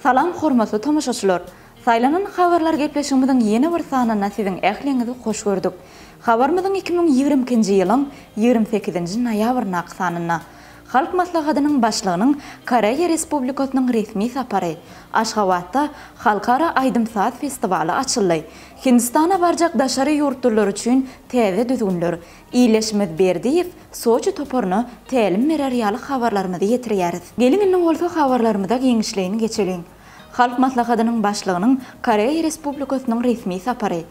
Salam hormatly tomaşaçylar! Saýlanan habarlar gepleşigimiziň ýene bir sanynda siziň ähliňizi hoş gördük. Habarymyzyň 2022-nji ýylyň 28-nji noýabryndaky sanynda Halk Maslahatynyň Başlygynyň Koreýa Respublikasynyň resmi sapary, Aşgabatda halkara aýdym-saz festiwaly açyldy, Hindistana barjak daşary ýurtlular üçin täze düzgünler, Ildeşimiz Berdiýew Soçi toparyna tälim berer ýaly habarlarymyzy ýetirýäris. Geliň indi bolsa habarlarymyza giňişleýin geçeliň. Halk Maslahatynyň Başlygynyň Koreýa Respublikasynyň resmi sapary.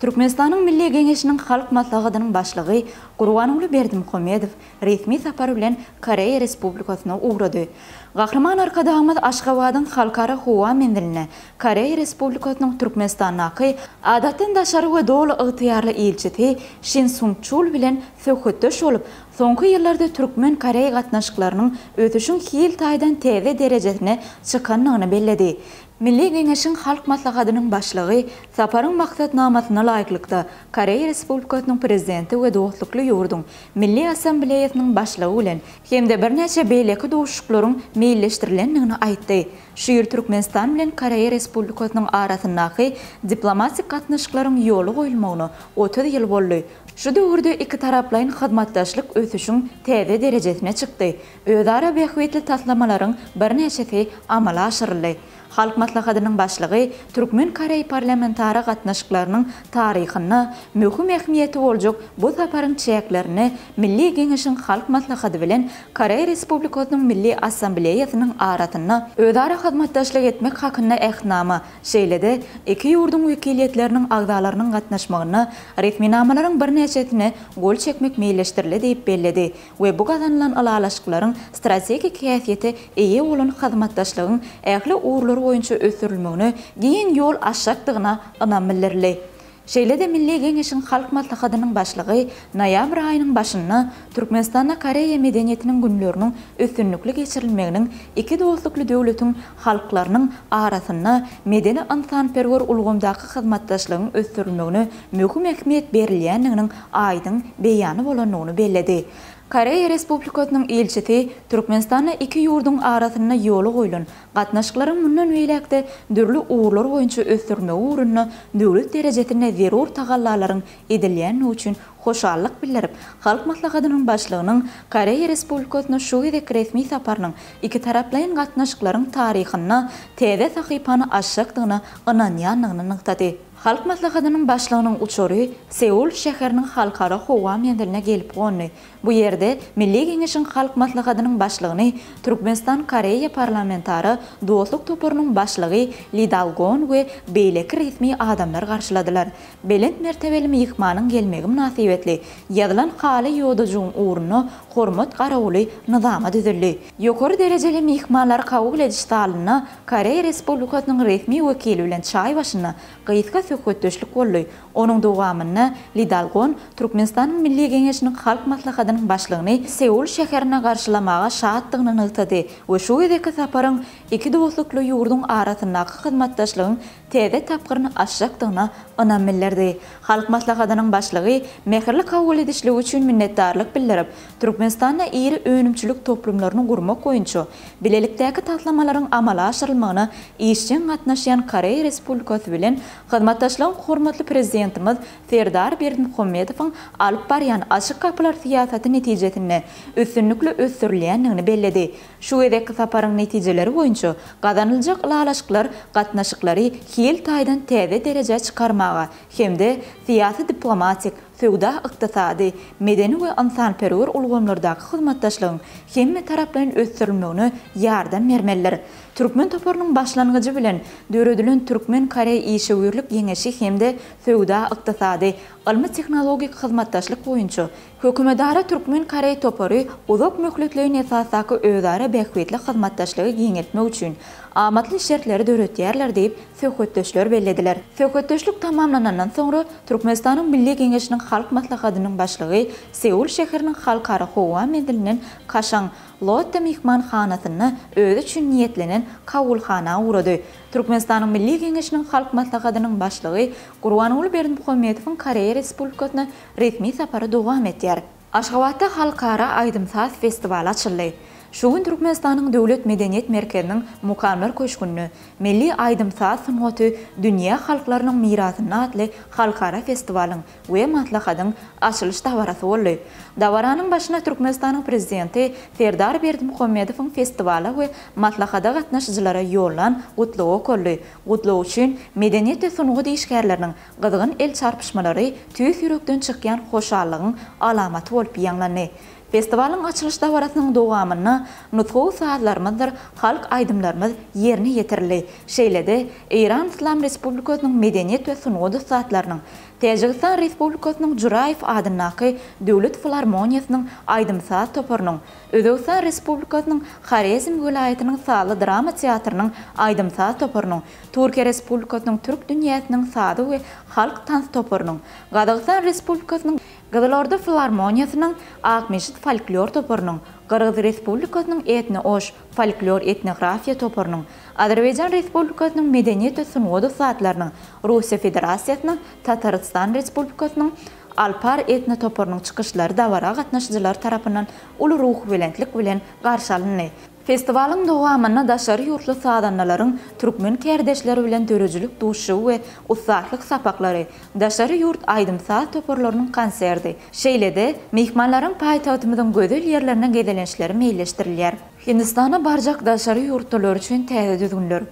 Türkmenistanyň Milli Geňeşiniň Halk Maslahatynyň Başlygy Gurbanguly Berdimuhamedow resmi sapar bilen Koreýa Respublikasyna ugrady. Gahryman Arkadagymyz Aşgabadyň Halkara howa menzilinde Koreýa Respublikasynyň Türkmenistandaky Adatdan daşary we Doly ygtyýarly ilçisi Şin Sung Çul bilen söhbetdeş bolup, soňky ýyllarda türkmen-koreý gatnaşyklarynyň ösüşiň hil taýdan täze derejesine çykandygyny belledi. Milli Geňeşiň Halk Maslahatynyň Başlygy saparyň maksatnamasyna laýyklykda, Koreýa Respublikasynyň Prezidenti we dostlukly ýurduň Milli Assambleýasynyň Başlygy bilen hem-de birnäçe beýleki duşuşyklaryň meýilleşdirilendigini aýtdy. Şu ýyl Türkmenistan bilen Koreýa Respublikasynyň arasyndaky diplomatik gatnaşyklaryň ýola goýulmagyna 30 ýyl boldy. Şu döwürde ikitaraplaýyn hyzmatdaşlyk ösüşiň täze derejesine çykdy, özara bähbitli taslamalaryň birnäçesi amala aşyryldy. Halk Maslahatynyň Başlygy türkmen-koreý parlamentara gatnaşyklarynyň taryhynda möhüm ähmiýeti boljak bu saparyň çäklerinde Milli Geňeşiň Halk Maslahaty bilen Koreýa Respublikasynyň Milli Assambleýasynyň arasynda özara hyzmatdaşlyk etmek hakynda Ähtnama, şeýle-de iki ýurduň wekiliýetleriniň agzalarynyň gatnaşmagynda resminamalaryň birnäçesine gol çekmek meýilleşdirildi diýip belledi we bu gazanylan ylalaşyklaryň strategik häsiýete eýe bolan hyzmatdaşlygyň ähli ugurlary boýunça ösdürilmegine giň ýol açjakdygyna ynam bildirildi. Şeýle-de Milli Geňeşiň Halk Maslahatynyň Başlygy noýabr aýynyň başynda Türkmenistanda Koreýa medeniýetiniň günleriniň üstünlikli geçirilmeginiň iki dostlukly döwletiň halklarynyň arasynda medeni-ynsanperwer ulgamdaky hyzmatdaşlygyň ösdürilmegine möhüm ähmiýet berilýändiginiň aýdyň beýany bolandygyny belledi. Koreýa Respublikasynyň ilçisi Türkmenistanda iki ýurduň arasynda ýola goýlan gatnaşyklaryň mundan beýläk-de dürli ugurlar boýunça ösdürilmegi ugrunda döwlet derejesinde zerur tagallalaryň edilýändigi üçin hoşallyk bildirip, Halk Maslahatynyň Başlygynyň Koreýa Respublikasyna şu gezekki resmi saparynyň ikitaraplaýyn gatnaşyklaryň taryhynda täze sahypany açjakdygyna ynanýandygyny nygtady. Halk Maslahatynyň Başlygynyň uçary Seul şäheriniň halkara howa menziline gelip gondy. Bu ýerde Milli Geňeşiň Halk Maslahatynyň Başlygyny Türkmenistan-Koreýa parlamentara dostluk toparynyň başlygy Li Dal Gon we beýleki resmi adamlar garşyladylar. Belent mertebeli myhmanyň gelmegi mynasybetli ýazylan haly ýodajygyň ugrunda hormat garawuly nyzama düzüldi. Ýokary derejeli myhmanlary kabul ediş zalynda Koreýa Respublikasynyň resmi wekili bilen çaý başynda gysga söhbetdeşlik boldy. Onuň dowamynda Li Dal Gon Türkmenistanyň Milli Geňeşiniň Halk Maslahatynyň Başlygyny Seul şäherinde garşylamaga şatdygyny nygtady we şu gezekki saparyň iki dostlukly ýurduň arasyndaky hyzmatdaşlygyň täze tapgyryny açjakdygyna ynam bildirdi. Halk Maslahatynyň Başlygy mähirli kabul edişligi üçin minnetdarlyk bildirip, Türkmenistanda iri önümçilik toplumlaryny gurmak boýunça bilelikdäki taslamalaryň amala aşyrylmagyna işjeň gatnaşýan Koreýa Respublikasy bilen hyzmatdaşlygyň hormatly Prezidentimiz Serdar Berdimuhamedowyň alyp barýan açyk gapylar syýasaty netijesinde üstünlikli ösdürilýändigini belledi. Şu gezekki saparyň netijeleri boýunça gazanyljak ylalaşyklar gatnaşyklary hil taýdan täze derejä çykarmaga hem-de syýasy-diplomatik, söwda-ykdysady, medeni we ynsanperwer ulgamlardaky hyzmatdaşlygyň hemmetaraplaýyn ösdürilmegine ýardam bermelidir. Türkmen toparynyň başlangyjy bilen döredilen Türkmen-koreý işewürlik geňeşi hem-de söwda-ykdysady, ylmy-tehnologik hyzmatdaşlyk boýunça Hökümetara türkmen-koreý topary uzak möhletleýin esasdaky özara bähbitli hyzmatdaşlygy giňeltmek üçin amatly şertleri döretýärler diýip, söhbetdeşler bellediler. Söhbetdeşlik tamamlanandan soňra, Türkmenistanyň Milli Geňeşiniň Halk Maslahatynyň Başlygy Seul şäheriniň Halkara howa menzilinden kaşaň Lotte myhmanhanasynda özi üçin niýetlenen kabulhana ugrady. Türkmenistanyň Milli Geňeşiniň Halk Maslahatynyň Başlygy Gurbanguly Berdimuhamedowyň Koreýa Respublikasyna resmi sapary dowam edýär. Aşgabatda halkara aýdym-saz festiwaly açyldy. Şu gün Türkmenistanyň Döwlet medeniýet merkeziniň Mukamlar köşgünde Milli aýdym-saz sungaty dünýä halklarynyň mirasynda atly halkara festiwalyň we maslahatyň açylyş dabarasy boldy. Dabaranyň başyna Türkmenistanyň Prezidenti Serdar Berdimuhamedowyň festiwala we maslahata gatnaşyjylara ýollan Gutlagy okaldy. Gutlag üçin medeniýet we sungat işgärleriniň gyzgyn el çarpyşmalary tüýs ýürekden çykýan hoşallygyň alamaty bolup ýaňlandy. Festiwalyň açylyş dabarasynyň dowamynda nusgawy sazlarymyzdyr halk aýdymlarymyz ýerine ýetirildi. Şeýle-de, Eýran Yslam Respublikasynyň medeniýet we sungat ussatlarynyň, Täjigistan Respublikasynyň Juraýew adyndaky döwlet filarmoniýasynyň aýdym-saz toparynyň, Özbegistan Respublikasynyň Horezm welaýatynyň sazly drama teatrynyň aýdym-saz toparynyň, Türkiýe Respublikasynyň Türk dünýäsiniň sazy we halk tans toparynyň, Gazagystan Respublikasynyň Gyzylorda filarmoniýasynyň Akmesjit folklor toparynyň, Gyrgyz Respublikasynyň Etno-Oş folklor-etnografiýa toparynyň, Azerbaýjan Respublikasynyň medeniýet we sungat ussatlarynyň, Russiýa Federasiýasynyň Tatarystan Respublikasynyň Alpar etno toparynyň çykyşlary dabara gatnaşyjylar tarapyndan uly ruhubelentlik bilen garşy alyndy. Festiwalyň dowamynda daşary ýurtly sazandalaryň türkmen kärdeşleri bilen döredijilik duşuşygy we ussatlyk sapaklary, daşary ýurt aýdym-saz toparlarynyň konserti, şeýle-de, myhmanlaryň paýtagtymyzyň gözel ýerlerine gezelençleri meýilleşdirilýär. Hindistana barjak daşary ýurtlular üçin täze düzgünler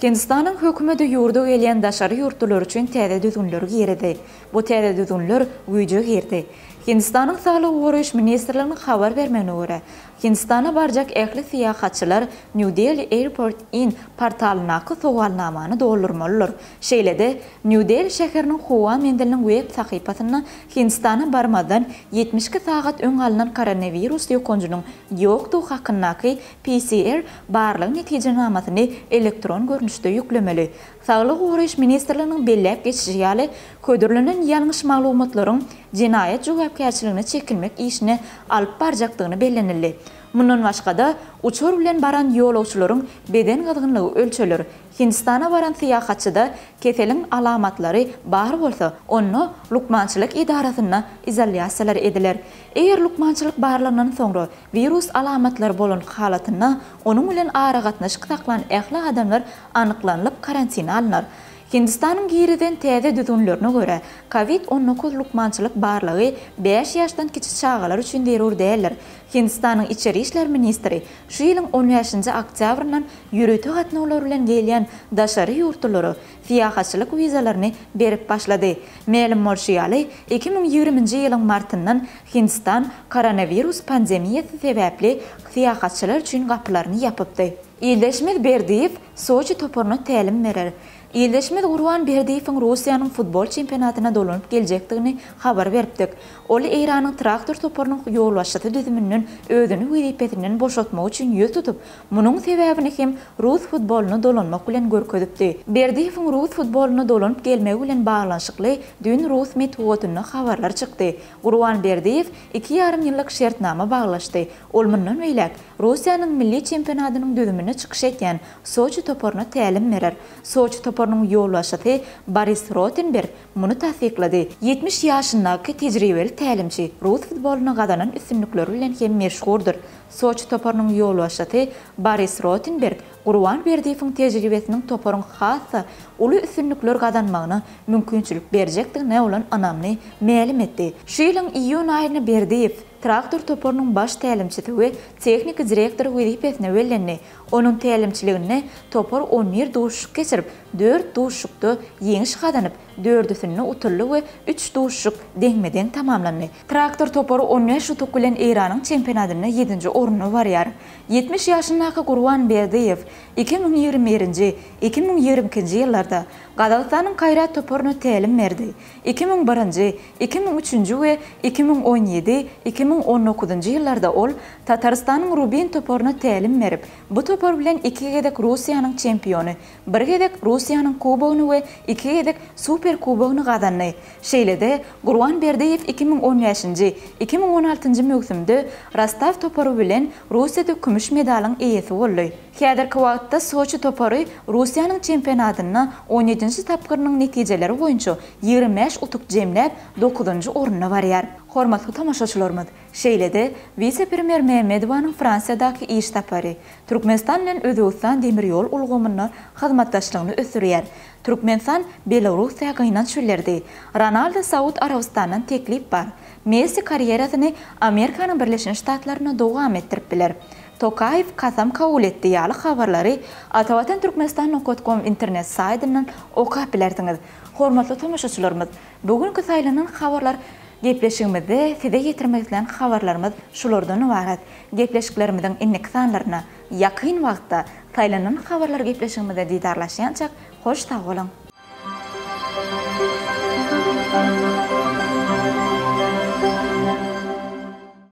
Hindistanyň hökümeti ýurda gelýän daşary ýurtlular üçin täze düzgünleri girizdi. Bu täze düzgünler güýje girdi. Hindistanyň Saglygy goraýyş ministrliginiň habar bermegine görä, Hindistana barjak ähli syýahatçylar New Delhi Airport In portalyndaky sowalnamany doldurmalydyr. Şeýle-de, Nýu-Deli şäheriniň howa menziliniň web sahypasynda Hindistana barmazdan 72 sagat öň alnan koronawirus ýokanjynyň ýokdugy hakyndaky PCR barlag netijenamasyny elektron görnüşde ýüklemeli. Saglygy goraýyş ministrliginiň belläp geçişi ýaly, hödürlenen ýalňyş maglumatlaryň jenaýat jogapkärçiligine çekilmek işine alyp barjakdygyny bellenildi. Mundan başga-da, uçar bilen baran ýolagçylaryň beden gyzgynlygy ölçeler, Hindistana baran syýahatçyda keseliň alamatlary bar bolsa, onda lukmançylyk edarasynda izolýasiýalar ediler. Eger lukmançylyk barlagyndan soňra wirus alamatlary bolan halatynda, onuň bilen aragatnaşyk saklan ähli adamlar anyklanylyp karantine alnar. Hindistanyň girizen täze düzgünlerine görä, Covid 19 lukmançylyk barlagy bäş ýaşdan kiçi çagalar üçin zerur däldir. Hindistanyň içeri işler ministri şu ýylyň on bäşinji oktýabryndan ýörite gatnawlar bilen gelýän daşary ýurtlulara syýahatçylyk wizalaryny berip başlady. Mälim bolşy ýaly, 2020-nji ýylyň martyndan Hindistan koronawirus pandemiýasy sebäpli syýahatçylar üçin gapylaryny ýapypdy. Ildeşimiz Berdiýew Soçi toparyna tälim berer. Ildeşimiz Gurban Berdiýewiň Russiýanyň futbol çempionatyna dolanyp geljekdigini habar beripdik. Ol Eýranyň Traktor toparynyň ýolbaşçysy düzüminden özüni wezipesinden boşatmak üçin ýüz tutup, munuň sebäbini hem rus futbolyna dolanmak bilen görkezipdi. Berdiýewiň rus futbolyna dolanyp gelmegi bilen baglanyşykly düýn rus metbugatynda habarlar çykdy. Gurban Berdiýew iki ýarym ýyllyk şertnama baglaşdy. Ol mundan beýläk Russiýanyň milli çempionatynyň düzüminde çykyş edýän Soçi toparyna tälim berer. Soçi toparynyň ýolbaşçysy Boris Rotenberg muny tassyklady. 70 ýaşyndaky tejribeli tälimçi rus futbolynda gazanan üstünlikleri bilen hem meşhurdyr. Soçi toparynyň ýolbaşçysy Boris Rotenberg Gurban Berdiýewiň tejribesiniň toparyň has-da uly üstünlikler gazanmagyna mümkinçilik berjekdigine bolan ynamyny mälim etdi. Şu ýylyň iýun aýynda Berdiýew Traktor toparynyň baş tälimçisi we tehniki direktory wezipesine bellendi. Onuň tälimçiliginde topar on bir duşuşyk geçirip, dört duşuşykda ýeňiş gazanyp, dördüsinde utuldy we üç duşuşyk deňme-deň tamamlandy. Traktor topary on bäş utuk bilen Eýranyň çempionatynda ýedinji orunda barýar. 70 ýaşyndaky Gurban Berdiýew 2021-nji, 2022-nji ýyllarda Gazagystanyň Kaýrat toparyna tälim berdi. 2001-nji, 2003-nji we 2017, 2019-njy ýyllarda ol Tatarystanyň Rubin toparyna tälim berip, bu topar bilen iki gezek Russiýanyň çempiony, bir gezek Russiýanyň kubogyny we iki gezek Super kubogyny gazandy. Şeýle-de, Gurban Berdiýew 2015-nji, 2016-njy möwsümde Rostow topary bilen Russiýada kümüş medalyň eýesi boldy. Häzirki wagtda Soçi topary Russiýanyň çempionatynda on ýedinji tapgyrynyň netijeleri boýunça 25 utuk jemläp, dokuzynjy orunda barýar. Hormatly tomaşaçylarymyz, şeýle-de, wise-premýer Mämmedowanyň Fransiýadaky iş sapary, Türkmenistan bilen Özbegistan demir ýol ulgamynda hyzmatdaşlygyny ösdürýär. Türkmenistan Belarussiýa gynanç bildirdi. Ronaldo Saud Arabystandan teklip bar. Messi karýerasyny Amerikanyň Birleşen Ştatlarynda dowam etdirip biler. Tokaýew kasam kabul etdi ýaly habarlary Atavatan Türkmenistan nokat kom internet saýtyndan okap bilersiňiz. Hormatly tomaşaçylarymyz, bu günki saýlanan habarlar gepleşigimizde size ýetirmek islän habarlarymyz şulardan ybarat. Gepleşiklerimiziň indiki sanlarynda ýakyn wagtda saýlanan habarlar gepleşigimizde didarlaşýançak hoş sag boluň!